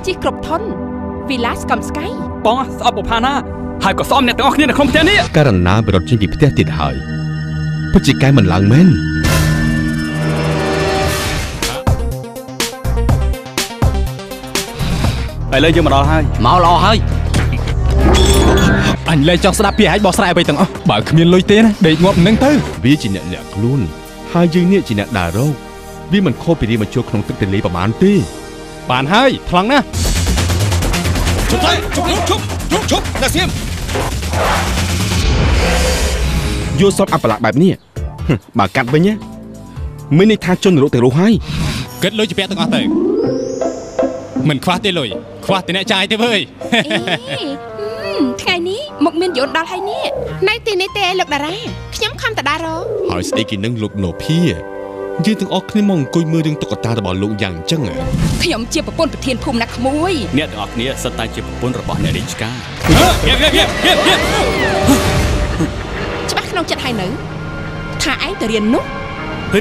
ជិះគ្រប់ធនវីឡាស្កំស្កៃ បងស្អប់បុផាណាហើយក៏ស្អប់អ្នកទាំងអស់គ្នានៅក្នុងផ្ទះនេះ ករណាបរត់ចេញពីផ្ទះទៀតហើយពិតជាកែមិនឡើងមែន ឥឡូវយើងមកដល់ហើយ មកល្អហើយ អញលែងចង់ស្ដាប់ពីឯងបោះស្រាយអ្វីទាំងអស់ បើគ្មានលុយទេណាដេកងាប់នឹងទៅ វាជាអ្នកលាក់ខ្លួនហើយយើងនេះជាអ្នកដើររកវាមិនខុសពីរៀមមកចូលក្នុងទឹកទន្លេប្រហែលទេ បានហើយថ្លង់ណាស់ ជប់ទៅជប់ជប់ជប់ជប់ណាសៀម យល់សពអបលៈបែបនេះបើកាត់វិញណាមានន័យថាជនរកទាំងរស់ហើយ គិតលុយជាពាក់ទាំងអស់ទៅមិនខ្វះទេលុយខ្វះតែអ្នកចាយទេវើយ ថ្ងៃនេះមកមានយន្តដល់ហើយនេះនៅទីនេះទេលោកតារាខ្ញុំខំតដារ ហើយស្អីគេនឹងលោកណូភីយើងទាំងអស់គ្នាមកអង្គុយមើលរឿងតុក្កតារបស់លោកយ៉ាងអញ្ចឹង ខ្ញុំជាប្រពន្ធប្រធានភូមិណាក្មួយ អ្នកទាំងអស់គ្នាសុទ្ធតែជាប្រពន្ធរបស់អ្នករាជការ ច្បាស់ក្នុងចិត្តហើយនៅថាឯងទៅរៀននោះ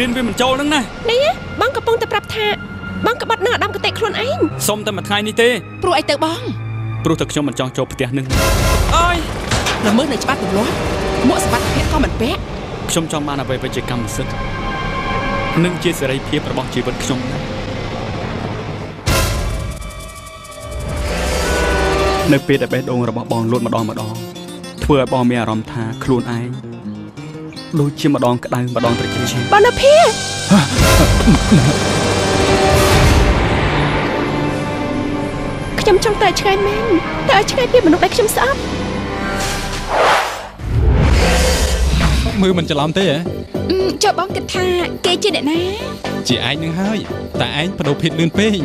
រៀនវាមិនចូលនឹងណា នេះបងកំពុងតែប្រាប់ថាបងក្បត់នឹងឧត្តមគតិខ្លួនឯង សុំតែមួយថ្ងៃនេះទេ ព្រោះអីទៅបង ព្រោះតែខ្ញុំមិនចង់ចូលផ្ទះនឹងអើយ ល្មើសនៅច្បាប់ទម្លាប់មួកសុវត្ថិភាពក៏មិនពាក់ ខ្ញុំចង់បានអ្វីៗជាកម្មសិទ្ធិនិងជាសេរីភាពរបស់ជីវិតខ្ញុំដែរនៅពេលដែលបេះដូងរបស់បងលួចម្ដងម្ដងធ្វើឲ្យបងមានអារម្មណ៍ថាខ្លួនឯងដូចជាម្ដងក្តៅម្ដងត្រជាក់ បងនភាខ្ញុំចង់ទៅឆ្ងាយមែនតែឲ្យឆ្ងាយពីមនុស្សដែលខ្ញុំស្អប់ មើលមិនច្រឡំទេហ៎ ចុះបងគិតថាគេជាអ្នកណា ជាឯងនឹងហើយតែឯងបដូរភេទលឿនពេក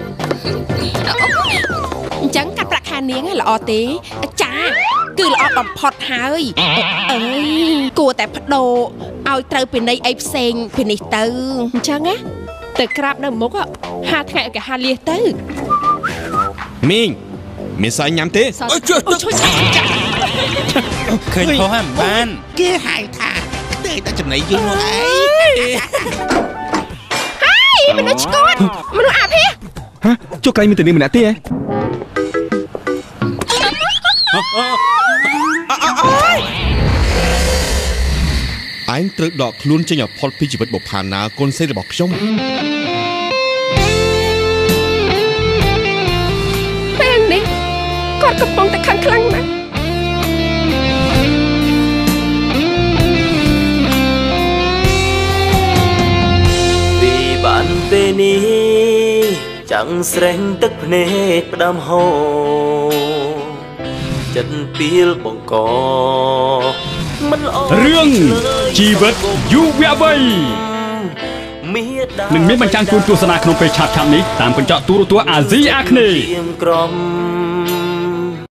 អញ្ចឹងកាត់ប្រាក់ខែនាងល្អទេចាគឺល្អបំផុតហើយអើយគួរតែបដូរឲ្យត្រូវពីនៃអីផ្សេងពីនេះទៅអញ្ចឹងណាទៅក្រាបនៅមុខហាថ្ងៃឲ្យគេហាលៀសទៅ មីងមានសាយញ៉ាំទេ អើជួយជួយ ឃើញផុសហ្នឹងបាន គេហៅថាខ្ទើយតែចំណៃយូរនោះឯង ហើយមនុស្សឆ្កួតមនុស្សអាភិ ហ៎ចុះក្រែងមានតែនាងម្នាក់ទេហ៎ ឯងត្រូវដកខ្លួនចេញឲ្យផុតពីជីវិតបុផាណាកូនស្រីរបស់ខ្ញុំ ពេលនេះគាត់កំពុងតែខឹងខ្លាំងណាស់ ពីបានពេលនេះចាំងស្រេងទឹកភ្នែកផ្ដើមហូរចិត្តពីលបង្កមិនល្អ រឿងជីវិតយុវវ័យនឹងមានបញ្ចាំងជូនទស្សនាក្នុងពេលឆាប់ៗនេះតាមកញ្ចក់ទូរទស្សន៍អាស៊ីអាគ្នេយ៍ ក្រម